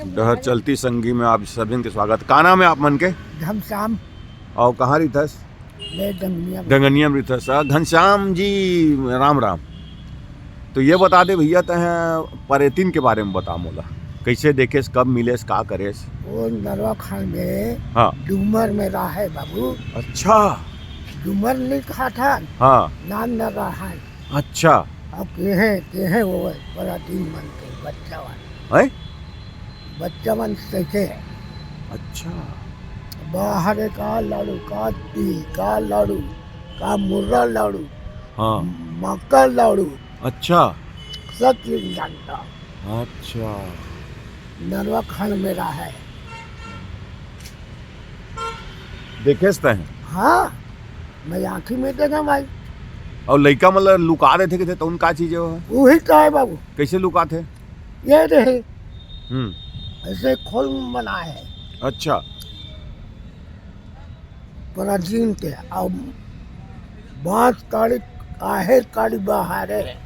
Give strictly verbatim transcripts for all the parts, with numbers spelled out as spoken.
डहर चलती संगी में आप सभी के स्वागत। का नाम है आप मन के? घनश्याम। और कहाँ रिथस? मैं डंगनिया में। डंगनिया में रिथस। आ, घनश्याम जी, राम राम। तो ये बता दे भैया, तह परेतिन के बारे में बता मोला, कैसे देखेस, कब मिलेस, का करेस? वो नरवा खान में हाँ। डूमर में रहा है बाबू। अच्छा। डूमर नहीं कहा था। हाँ। नाम न रहा है। अच्छा। अब केहे, केहे वो बड़ा दिन मन के बच्चा वाला। हैं? बच्चा मन सीखे। अच्छा। बाहर का लाडू, का तिल का लाडू, का मुर्रा लाडू, हाँ। मक्का लाडू। अच्छा। सब चीज जानता। अच्छा। नरवा खान में रहा है। देखेस तह? हाँ, मैं आँखी में देखा भाई। और लइका मन ल लुका देथे कथे, तउन का चीज है वो? वही तो है बाबू। कैसे लुकाथे? ये रहे। हम्म। ऐसे खोल बनाए है। अच्छा। प्राचीन के, अब बांस काड़ी, आहेर काड़ी बहारे,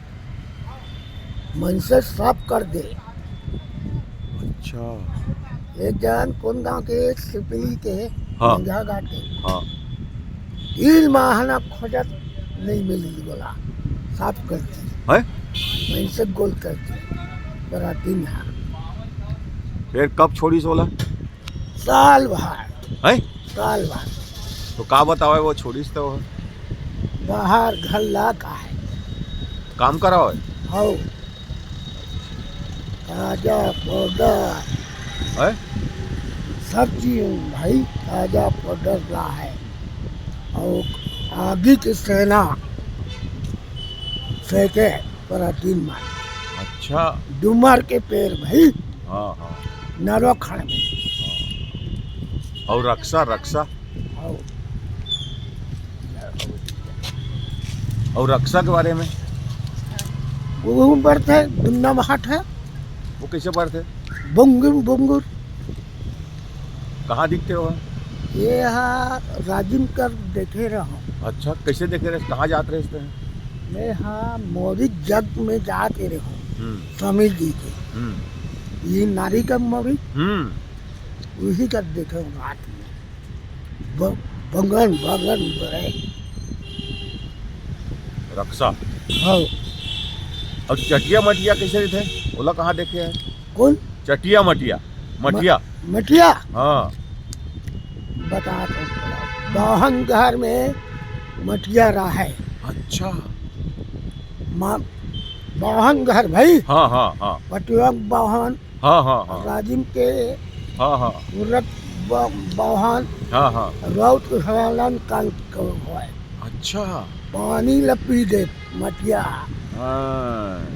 मनसे साफ कर दे। अच्छा। ये जान कौन गांव के, सिपली के, हाँ। मंझा घाट के। हाँ। तीन महीना खोजत नहीं मिली बोला, साफ कर दी। हैं? मनसे गोल कर दी। बड़ा दिन है। फिर कब छोड़िस ओला? साल भर। हैं? साल भर। तो का बतावे वो छोड़िस तो? बाहर घर ला का है। काम करावे? हो। ताजा पाउडर। हैं? सब चीज भाई ताजा पाउडर ला है। और आगी की सेना सेके पर दिन मार। अच्छा। डूमर के पेड़ भाई। हाँ, हाँ। नरवा खान में। हाँ। और रक्षा, रक्षा? और और रक्षा के बारे में? वो बढ़ते दुन्ना महाट है। वो कैसे बढ़ते? बुंगुर, बुंगुर। कहाँ दिखते हो? ये हा राजिम कर देखे रहो। अच्छा, कैसे देखे रहे? कहाँ जात रहे थे? मैं हा मोरी जग में जाके रहो। हम्म। स्वामी जी के। हम्म। ये नारी का मोरी। हम्म। उही कर देखे रात में। ब-, बंगन, बंगन बड़े। रक्षा। हाँ। और चटिया मटिया कैसे रहिथे? ओला कहाँ देखे है? कौन? चटिया मटिया। मटिया। म-, मटिया? हाँ। बता तो। बाहन घर में मटिया रहा है। अच्छा। मा-, बाहन घर भाई। हाँ, हाँ, हाँ। पटुआ बाहन। हाँ, हाँ, हाँ। राजिम के हाँ, हाँ। सूरत ब-, बाहन। हाँ, हाँ। राउत के हवालन काल को होए। अच्छा। पानी ल पी दे मटिया। हाँ।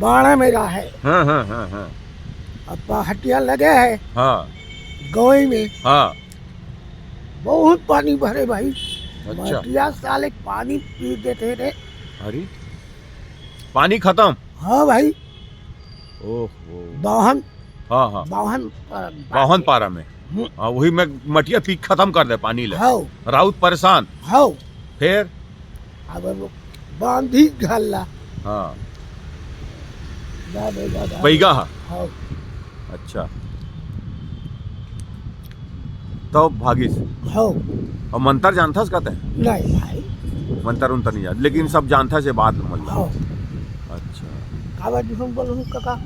बाड़ा में रहा है। हाँ, हाँ, हाँ, हाँ। अब पहाटिया लगे है। हाँ। गवई में। हाँ। बहुत पानी भरे भाई। अच्छा। मटिया साले पानी पी देते रे। अरे, पानी खत्म? हाँ भाई। ओहो। बाहन, हाँ, हाँ। बाहन पारा में। बाहन पारा में। हम्म। हाँ, वही में मटिया पी खत्म कर दे पानी ले। हाँ। राउत परेशान। हाँ। फिर? अब वो बांधी घाला। हाँ। जा दे, जा, जा। बैगा हा? हाँ। अच्छा। तब भागिस? हाँ। और मंतर जानथस का तैं? नहीं भाई। मंतर उंतर नहीं जान, लेकिन सब जानथस ये बात मतलब। हाँ। अच्छा। का बात हम बोलूं काका?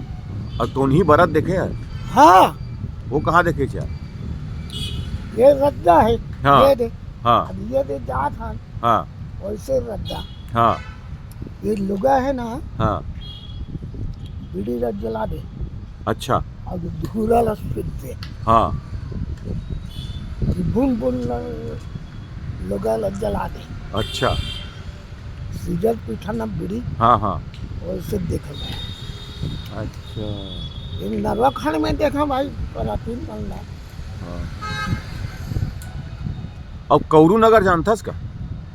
और तोनही बरत देखे है? हाँ। वो कहाँ देखे छे? ये रद्दा है। हाँ। ये दे। हाँ। अब ये दे जात हन। हाँ। वैसे रद्दा। हाँ। ये लुगा है ना, हाँ। बीड़ी ला जला दे। अच्छा। और धूरा ला सुत दे। हाँ। ये बुन बुन ला, लुगा ला जला दे। अच्छा। सीजर पीठा ना बीड़ी। हाँ, हाँ। वैसे देखे मैं। अच्छा। ये नरवा खान में देखा भाई, परातीन मन ला। हाँ। अब कौरू नगर जानथस का?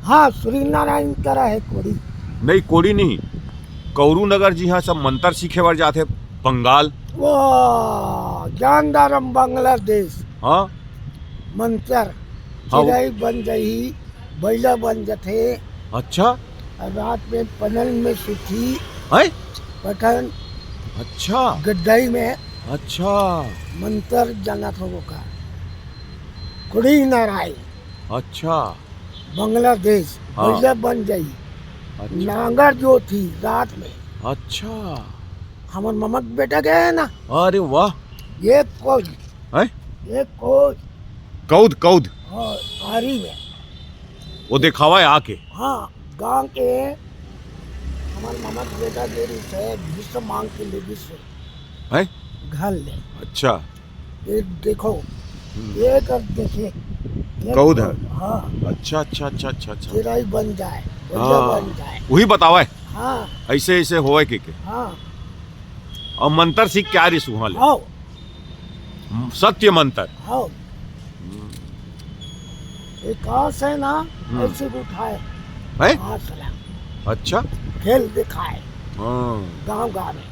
हाँ, सूर्यनारायण करा है कोड़ी। नहीं, कोड़ी नहीं। कौरू नगर जी हाँ सब मंतर सीखे बर जाथे बंगाल। वो जानदारम बांग्लादेश। हाँ। मंतर। हाँ, वो चिड़ई बन जाही, बैला बन जाथे। अच्छा। और रात में पनल में सूती। हैं? पठन। अच्छा। गड्ढाई में। अच्छा। मंतर जानत हो ओकर। कुड़ी नाराई। अच्छा। बांग्लादेश, हाँ। भैया बन जाई। अच्छा। नागर जो थी रात में। अच्छा। हमर ममा के बेटा गए ना। अरे वाह। ये कोई। हैं? ये कोई। कौद, कौद। हाँ, आरी में। वो देखावा है आके। हाँ, गांव के हमर ममा के बेटा दे रही से, भीष मांग के ले गिस से। हैं? घर ले। अच्छा। ये देखो, हम्म। ये कर देखे। ये कौद है? हाँ। अच्छा, अच्छा, अच्छा, अच्छा, अच्छा। चिराई बन जाए, भैया हाँ। बन जाए। वही बतावा है। हाँ। ऐसे, ऐसे होए के, के। हाँ। और मंतर सीख क्या रिस वहाँ ले? हाँ। सत्य मंतर। हाँ। हम्म। ये कहाँ से ना हम्म। ऐसे उठाए। हैं? हाँ, सला। अच्छा। खेल दिखाए। हाँ। गांव गांव में।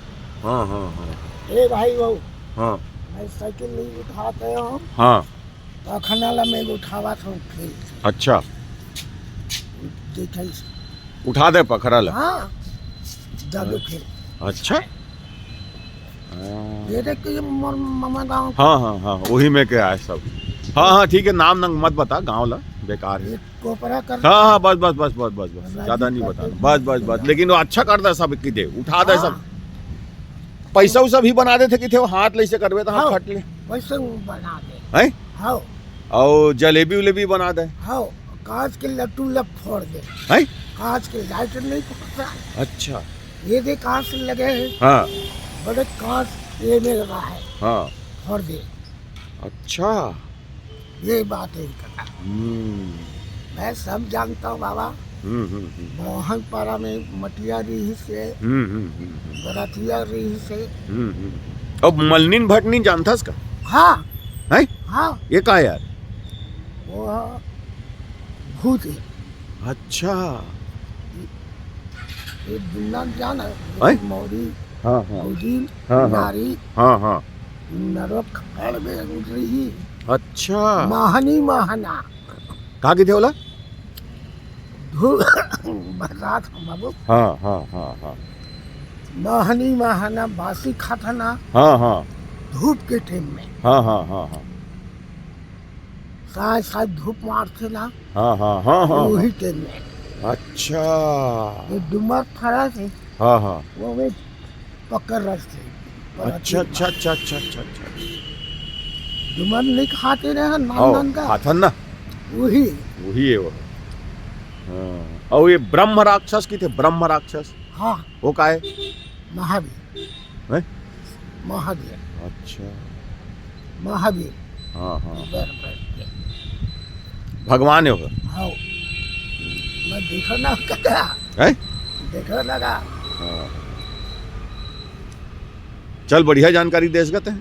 हाँ, हाँ, हाँ। ए भाई बहू, हाँ। मैं साइकिल नहीं उठाते हूँ। हाँ। पखना ला मैं उठावा था खेल। अच्छा। देखा इस। उठा दे पखरा ला। हाँ। जादू खेल। अच्छा। हाँ। ये देख के ये मोर मामा गाँव। हाँ, हाँ, हाँ, वही में के आए सब। हाँ, हाँ, ठीक है, नाम नंग मत बता, गाँव ला, बेकार है। ये कोपरा कर। हाँ, हाँ, बस, बस, बस, बस, बस, बस, राजू ज्यादा नहीं करके बताना। बस, बस, बस, बस। लेकिन वो अच्छा कर दे सब की दे, उठा दे हाँ। सब। पैसा उसा भी बना देथे किथे, हाथ ले से करबे त हाथ हाँ, फट ले। वैसे वो बना दे। हैं? हाँ। और जलेबी उलेबी बना दे। हाँ, कांच के लट्टू लब फोड़ दे। हैं? कांच के लाइट नहीं पकड़ता। अच्छा। ये दे कांच लगे हैं। हाँ। बड़े कांच ये में लगा है। हाँ। फोड़ दे। अच्छा। ये बात है इनका। हम्म। मैं सब जानता हूँ बाबा। हम्म, हम्म, हम्म। मोहन पारा में मटिया रही से, हम्म, हम्म, हम्म, हम्म। बरतिया रही से। हम्म, हम्म। अब मलनिन भटनिन जानथस का? हाँ। हैं? हाँ। ये का यार? वो भूत है। अच्छा। ये दुनिया जान है। हैं? मौरी, हाँ, हाँ। उदिन, हाँ, हाँ। नारी, हाँ, हाँ। नरक खड़ में उतरी ही। अच्छा। महानी महाना। का कहिथे ओला? धू-, बरसात ह बाबू। हाँ, हाँ, हाँ, हाँ। महानी महाना बासी खाथना। हाँ, हाँ। धूप के टाइम में। हाँ, हाँ, हाँ, हाँ। साँझ, साँझ धूप मारथे ना, हाँ, हाँ, हाँ, हाँ, वही हाँ। टाइम में। अच्छा। ये डुमर फरा थे, हाँ, हाँ। वो भी पकड़ रखते। अच्छा, अच्छा, अच्छा, अच्छा, अच्छा, अच्छा। डुमर नहीं खाते रहे, नान हाँ, नान का। खाथन ना। वही। वही है वो। हाँ। और ये ब्रह्म राक्षस कहिथे, ब्रह्म राक्षस? हाँ। वो का है? महावीर। हैं? महावीर। अच्छा। महावीर। हाँ, हाँ। बर-, बर-, भगवान है वो। हाँ। मैं देखो ना, काका। हैं? देखो ना का। हाँ। चल, बढ़िया जानकारी देस गा तैं।